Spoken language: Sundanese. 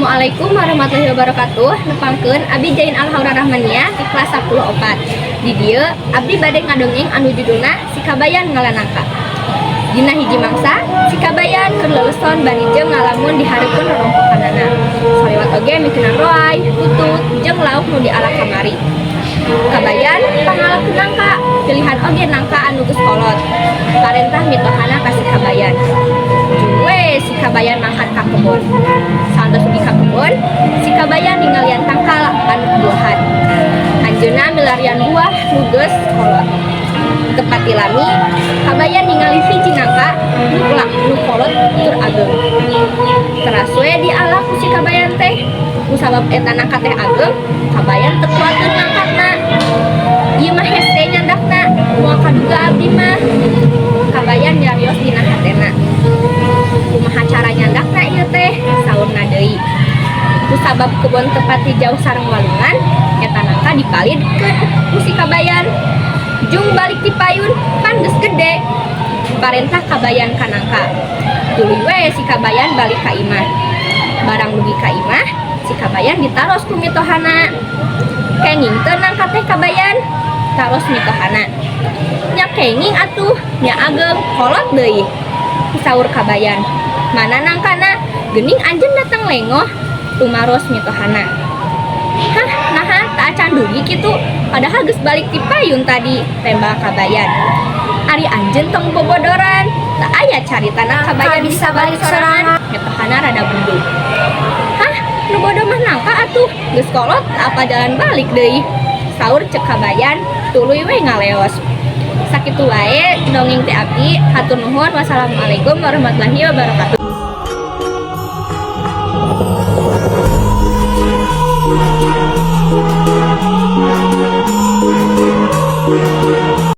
Assalamualaikum warahmatullahi wabarakatuh. Nepangkeun abdi, Jain Al Haura Rahmania di kelas 10 opat. Di dieu abdi bade ngadongeng anu judulna Si Kabayan Ngala Nangka. Dina hiji mangsa, si Kabayan keur leleson bari jeung ngalamun di hareupeun rorongkokanana. Saliwat oge mikeunan roay, tutut, jeung lauk nu dialak kamari. Kabayan pangalakeun nangka, pilihan oge nangka anu geus kolot. Parentah mitohana ka si Kabayan. Jung we si Kabayan mangkat ka kebon. Saentos dugi ka kebon, si Kabayan ningalian tangkal anu buahan. Anjeunna milarian buah nu geus kolot. Teu pati lami, Kabayan ningali hiji nangka nu plak nu kolot tur ageng. Teras we dialak ku si Kabayan teh. Kusabab eta nangka teh ageng, Kabayan teu kuateun ngangkatna. "Ieu mah hese nyandakna, moal kaduga abdi mah," Kabayan nyarios dina hatena. "Kumaha cara nyandakna ieu teh?" saurna deui. Kusabab kebon teu pati jauh sareng walungan, eta nangka dipalidkeun ku si Kabayan. "Jung balik ti payun, pan geus gede," parentah Kabayan ka nangka. Tuluy we si Kabayan balik ka imah. Barang dugi ka imah, si Kabayan ditaros ku mitohana. "Kenging teu nangka teh, Kabayan?" taros mitohana. "Nya kenging atuh, nya ageng kolot deui," saur Kabayan. "Mana nangkana? Geuning anjeun datang lengoh," tumaros mitohana. "Hah, naha teu acan dugi kitu? Padahal geus balik ti payun tadi," tembal Kabayan. "Ari anjeun tong bobodoran, teu aya caritana Kabayan bisa balik sorangan," mitohana rada bendung. "Hah, nu bodoh mah nangka atuh, geus kolot apa jalan balik deui," saur cek Kabayan, tuluy we ngaleos. Sakitu wae dongeng ti abdi, hatur nuhun. Wassalamualaikum warahmatullahi wabarakatuh.